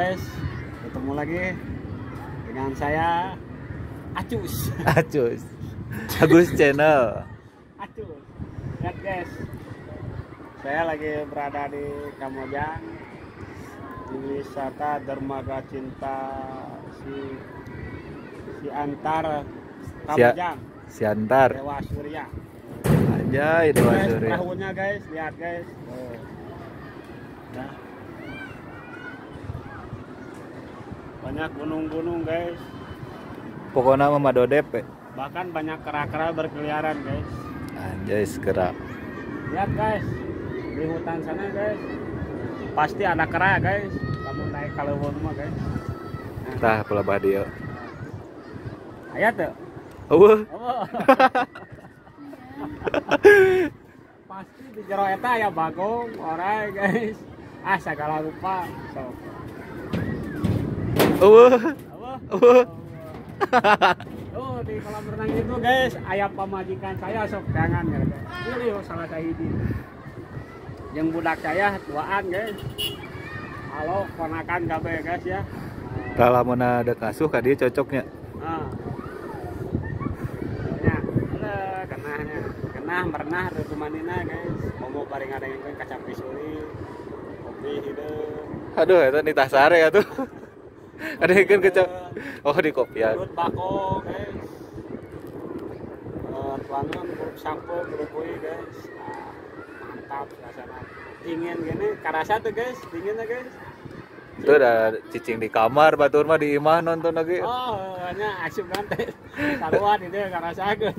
Guys, ketemu lagi dengan saya Acus. Acus. Agus Channel. Acus. Lihat guys, saya lagi berada di Kamojang, di wisata Dermaga Cinta Siantar Kamojang. Siantar. Dewa Surya. Anjay, Dewa guys, Surya. Perahunya guys, lihat guys. Oh. Nah. Banyak gunung-gunung guys. Pokoknya mah dodep ya. Bahkan banyak kera-kera berkeliaran guys. Anjay, kera. Lihat guys, di hutan sana guys, pasti ada kera guys. Kamu naik kalau mah guys. Nah. Tah pelabah dia. Aya tuh. Eueuh. Pasti di jero eta aya bagong, orai guys. Ah segala rupa. So. Eueuh. Eueuh. Oh, di kolam renang itu guys, ayam pamajikan saya sok jangan ya guys. Ini salah sahiji. Yang budak saya duaan guys. Halo ponakan kabeh guys ya. Tah lamun ada kasuh ka dieu cocoknya. Heeh. Nya, heuh kenahnya. Kenah merenah rutumanina guys. Komo bari ngadengkeun kaca pisuli. Kopi hideung. Aduh eta nitah sare atuh. Ada yang kecap. Oh, di kopian. Perut bako, guys. Tuangan kuruk sampo, kuruk guys. Nah, mantap suasana. Dingin gini, karasa tuh guys, dingin ya guys. Itu ada cicing di kamar, batur mah di imah nonton lagi. Oh, hanya asup nanti. Taruhan itu karasakeun.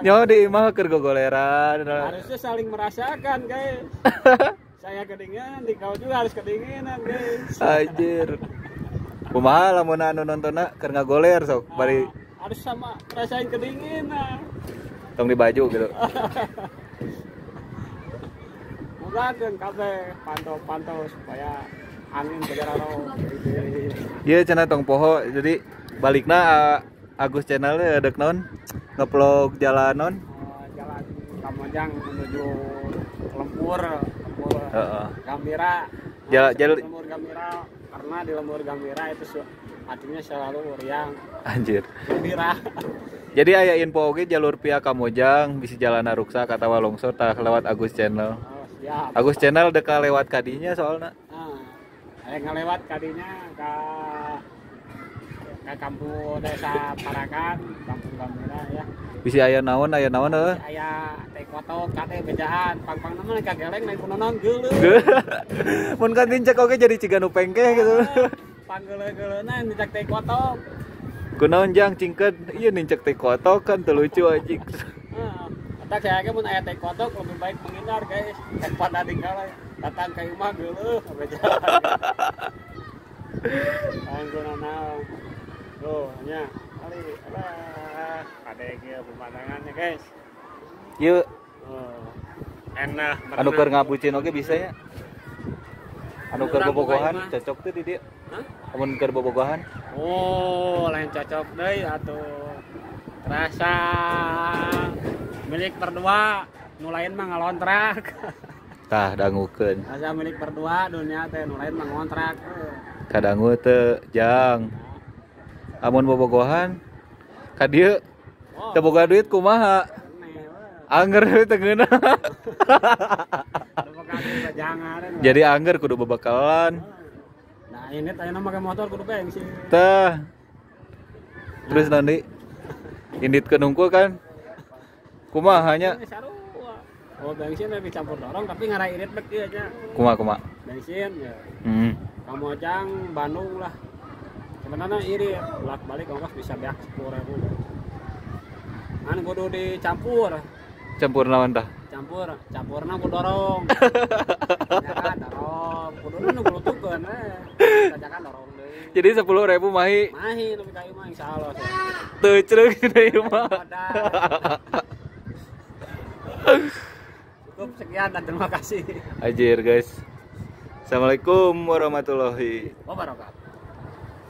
Nyawa di imah keur gogoleran. Harusnya saling merasakan, guys. Saya kedinginan, di kau juga harus kedinginan, guys. Anjir. Kumaha lamun anu nontonna keur ngagoler sok bari harus sama rasain kedinginan. Tong di baju gitu. Bukakeun kabeh pantau-pantau supaya angin kejararo. Ieu cenah tong poho jadi balikna Agus Channel teh dek naon ngevlog jalan non. Jalan Kamojang menuju Lembur. Gambira. Jalan Lembur Gambira, karena di Lembur Gambira itu artinya selalu riang. Anjir. Gembira. Jadi aya info oge jalur via Kamojang bisi jalana ruksak atawa longsor tah lewat Agus Channel. Oh, siap. Agus Channel deka lewat kadinya soalna. Heeh. Aya ngalewat kadinya ka kampung desa Parakan, kampung Gambira ya. Bisi aya naon heuh. Aya teh kotok kade bejaan, pang-pangna mah kageleng naik kunaon geuleuh. Mun kan tincek oge jadi ciga nu pengkeh gitu. Panggeuleuh-geuleuhna nincak teh kotok. Kunaon jang cingkeun, ieu nincak teh kotok kan teu lucu anjing. Heeh. Eta saya ge mun aya teh kotok lebih baik menghindar guys daripada tinggal datang ka imah geuleuh bejaan. Panggeuleuh. Tuh, nya kali alah ada kieu pemandangannya guys. Yuk. Oh, enak. Anu keur ngabucin oge bisa nya. Anu keur bobogohan cocok teh di dieu. Hah? Amun keur bobogohan. Oh, lain cocok deui atuh. Terasa milik berdua, nu lain mah ngalontrak. Tah dangukeun. Asa milik berdua dunia teh nu lain mah ngontrak. Kadangu teu jang. Amun bobogohan ka dieu teu boga duit kumaha? Angger teu ngeunah. Jadi angger kudu bebekalan. Nah, ini tayana make motor kudu bensin. Tah. Terus nanti inditkeun hungkul kan? Kumaha nya? Oh, bensin dicampur dorong tapi ngarah irit bek ieu nya. Kumaha kumaha? Bensin ya. Kamojang Bandung lah. Sebenarnya iri bolak-balik ongkos bisa beak 10.000 guys. An kudu dicampur. Campur naon tah? Campur, campurna ku dorong. Tanjakan dorong, kuduna nu gulutukeun we. Tanjakan dorong deui. Jadi 10.000 mahi. Mahi nepi ka ieu mah insyaallah. Teu cereuk deui mah. Cukup sekian dan terima kasih. Anjir guys. Assalamualaikum warahmatullahi wabarakatuh.